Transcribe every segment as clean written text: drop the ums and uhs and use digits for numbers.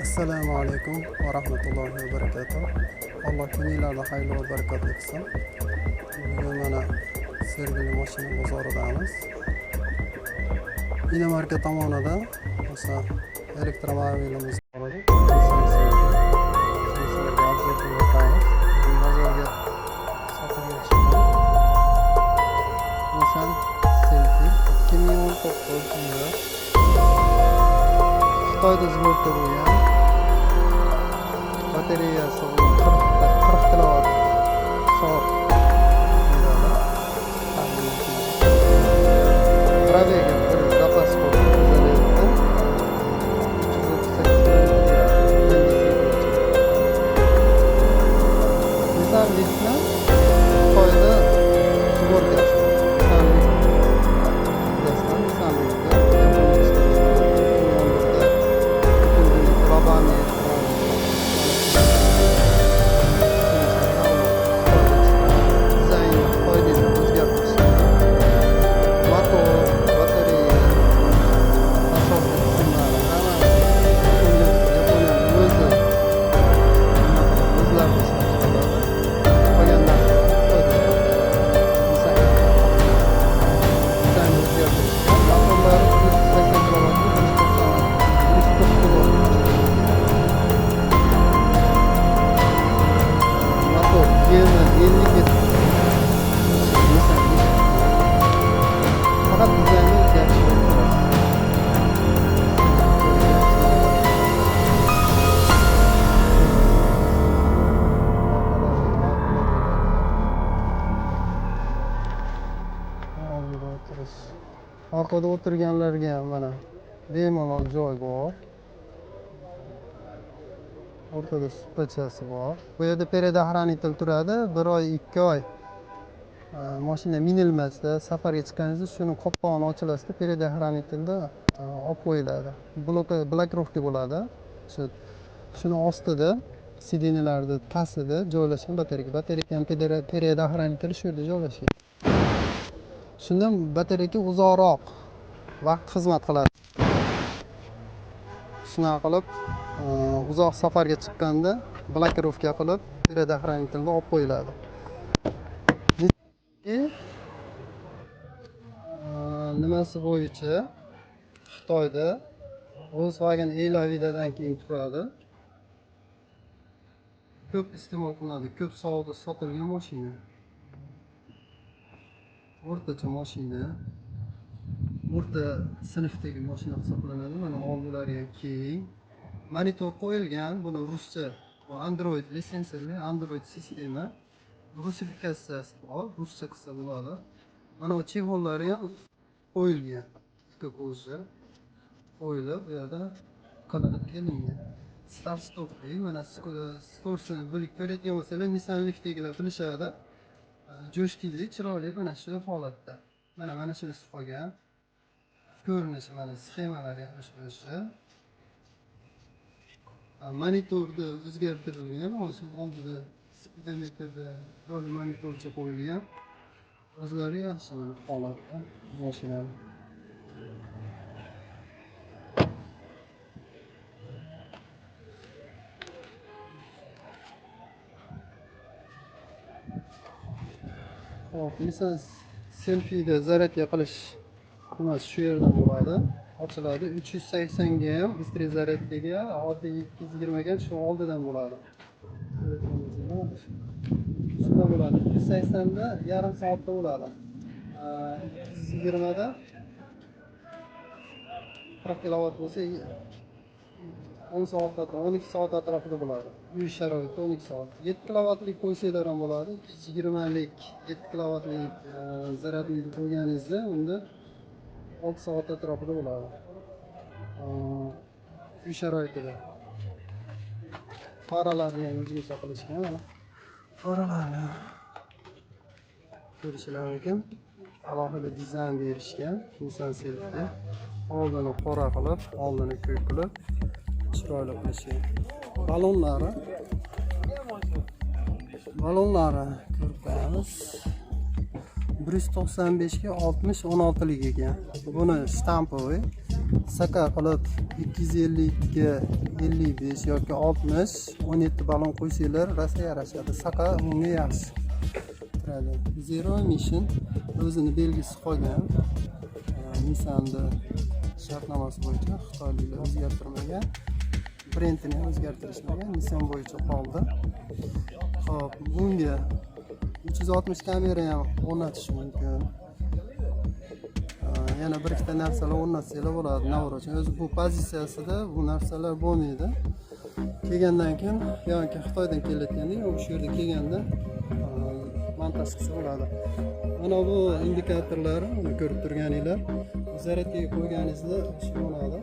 Assalomu alaykum va rahmatullohi va barakatuh. Alloh kuninglarni xayrli va barakotli qilsin. Bugun mana Sergeli mashina bozoridamiz. Inomarka tomonida o'sha elektromobilimiz bor edi. Nissan Selfie. Shuni sizlarga обзор qilib o'tamiz. Bugun bozorga sotuvga chiqqan. Nissan Selfie 2019 yili. Xitoyda сборка bo'lgan. Batareyasi 40 ta, 40 kilovat soat beradi. Пробег i bir zapas bor, зарядda 338 kilometr yuradi. NDC bo'yicha. Nissan Leaf'ni Xitoyda сборка si. Nissan Leaf bilasizlar, Nissan Leaf'ni Yaponiyada ishlab chiqarilgan. 2011da butun dunyo глобальный brend. Dizaynni Xitoyda o'zgartirishgan. Motor, batareya, asosiy qismlari hammasi Yaponiyani o'zi nima qiladi, o'zlari ishlab chiqaradi. Qolgan narsalar Xitoyda ishlab chiqaradi. Nissan dizaynni o'zgartirishgan. Motorlari 180 kilovatli, 190, 140 kilovat kuchga ega. Motor YM57 Nissan Leaf. Faqat dizaynni o'zgarish bo'ldi, xolos. Orqalari ma'qul bo'ladi. Oldida o'tirish. Orqada o'tirganlarga ham mana bemalol joy bor. O'rtada supachasi bor. Bu yerda предохранитель turadi. Bir oy, 2 oy mashina minilmasda safarga chiqqaningizda shuni qopqog'ini ochilasizda, предохранитель da olib qo'yiladi. Блокировка bo'ladi. Shu shuni ostida, сиденье larni pastida joylashgan batareyka. Batareyka ham предохранитель shu yerda joylashgan. Shundan batareyka uzoqroq vaqt xizmat qiladi. Shunaqa qilib, uzoq safarga chiqqanda блокировка qilib, предохранитель ni olib qo'yiladi. Nimasi bo'yicha Xitoyda Volkswagen E-Lavidadan keyin turadi. Ko'p iste'mol qilinadi, ko'p savdo sotilgan mashina. O'rtacha mashina. O'rta sinfdagi mashina hisoblanadi. Mana oldilari ham keng. Monitor qo'yilgan, buni ruscha, bu Android sensorli Android sistema. Rusifikatsiyasi bor, ruscha qilsa bo'ladi. Mana bu чехол lari ham qo'yilgan. Кожа qo'yilib, bu yerda qilinib kelingan. Start stopli, mana скорость ini bilib ko'rayotgan bo'lsalar, Nissan Leaf'dagilar bilishadi. Жёсткий li, chiroyli mana shu holatda. Mana shunisi qolgan. Ko'rinishi, mana sxemalari ham o'sha o'sha. Monitorni o'zgartirilgan, hozir oldida spidometrda rol monitorcha qo'yilgan. O'zlari yaxshi mana holatda mashinani. Xo'p, Nissan Selfie'da zaryadka qilish nimasi shu yerdan bo'ladi. Ochiladi. 380 ga ham быстрый зарядка ga, oddiy 220 ga shu oldidan bo'ladi. Shundan bo'ladi. 380 da yarim soatda bo'ladi. 220 da 40 kilovat bo'lsa, 10 soat, 12 soat atrofida bo'ladi. Uy sharoitida 12 soat. 7 kilovatlik qo'ysanglar ham bo'ladi. 220lik 7 kilovatlik zaryadni qo'yganingizda unda 6 soat atrofida bo'ladi. Uy sharoitida. Faralarni ham o'zgacha qilishgan mana. Faralarni ko'rishinglar mumkin. Alohida dizayn berishgan Nissan Selfie'ga. Oldini qora qilib, oldini ko'k qilib chiroyli qilishgan. Balonlari ko'rib qo'yamiz. 195 ga 60 16lik ekan. Buni штамповый. Saka qilib 252 ga 55 yoki 60, 17 balon qo'ysanglar, rosa yarashadi. Saka unga yaxshi turadi. Zero emission, o'zini belgisi qolgan. Nissanni shartnomasi bo'yicha xitoyliklar o'zgartirmagan, brendini ham o'zgartirishmagan, Nissan bo'yicha qoldi. Ho'p, bunga 360 kamera ham o'rnatish mumkin. Yana bir ikkita narsalar o'rnatsanglar bo'ladi набор uchun. O'zi bu pozitsiyasida bu narsalar bo'lmaydi. Kelgandan keyin yoki Xitoydan kelayotganda, yo shu yerda kelganda montaj qilsa bo'ladi. Mana bu indikatorlari, uni ko'rib turganinglar, zaryadkaga qo'yganingizda shu bo'ladi,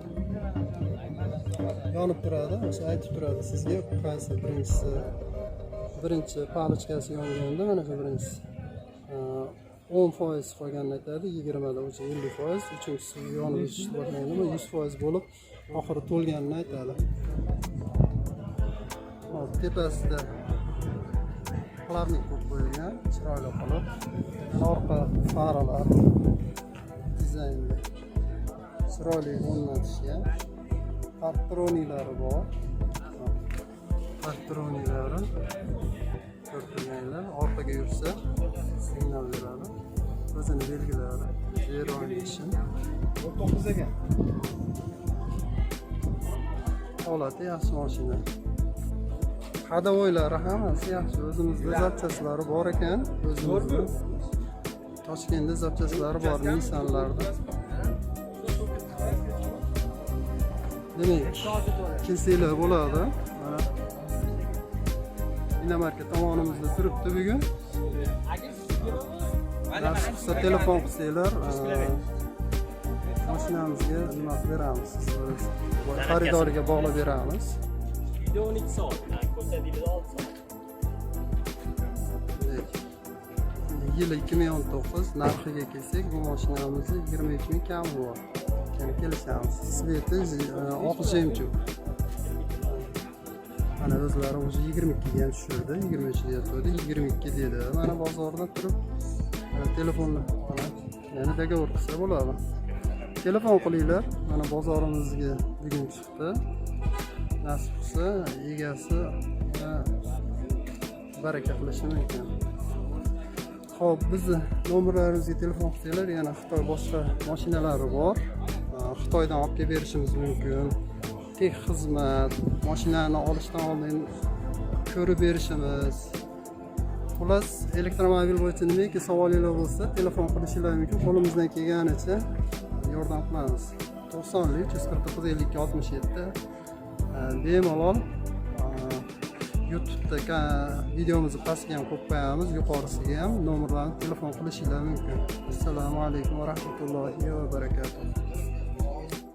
yonib turadi. O'sha aytib turadi sizga qaysi birinchisi. Birinchi палочка si yonganda, mana shu birinchisi 10% qolganini aytadi, 20da o'sha 50%, uchinchisi yonib o'chishni boshlaganda bu 100% bo'lib, oxiri to'lganini aytadi. Hop, tepasida плавник qo'yib qo'yilgan chiroyli qilib. Orqa faralar dizaynda chiroyli o'rnatishgan. Parktroniklari bor, parktroniklari ko'rib turganlar. Orqaga yursa, signal beradi. O'zini belgilari, zero emission. 19 ekan. Holati yaxshi mashina, ходовой lari hammasi yaxshi. O'zimizda запчасть lari bor ekan, o'zimizda Toshkentda запчасть lari bor Nissanlarda. Demak, kelsanglar bo'ladi. Mana inomarka tomonimizda turibdi bugun. Nasib qilsa, telefon qilsanglar, mashinamizga nima qilib beramiz, xaridoriga bog'lab beramiz. Uyda 12 soat, ko'rsatinglar 6 soat. Demak, yili 2019. Narxiga kelsak, bu mashinamizni 23 ming kami bor. Yana kelishamiz. Цвет i oq жемчуг. Mana o'zlari уже 22 ga ham tushirdi, 23 deyatgandi, 22 dedi. Mana bozorda turib, mana telefonni, mana yana договор qilsa bo'ladi. Telefon qilinglar. Mana bozorimizga bugun chiqdi. Nasib qilsa, egasi yana baraka qilishi mumkin. Ho'p, bizni nomerlarimizga telefon qilsanglar, yana Xitoy boshqa mashinalari bor. Xitoydan olib kelib berishimiz mumkin. Тех xizmat, mashinani olishdan oldin ko'rib berishimiz. Xullas, elektromobil bo'yicha nimaki savolinglar bo'lsa, telefon qilishinglar mumkin. Qo'limizdan kelganicha yordam qilamiz. 90 349 52 67. Bemalol YouTube'da videomizni pastga ham qo'yib qo'yamiz, yuqorisiga ham nomerlarni telefon qilishinglar mumkin. Assalomu alaykum va rahmatullohi va barakatuh.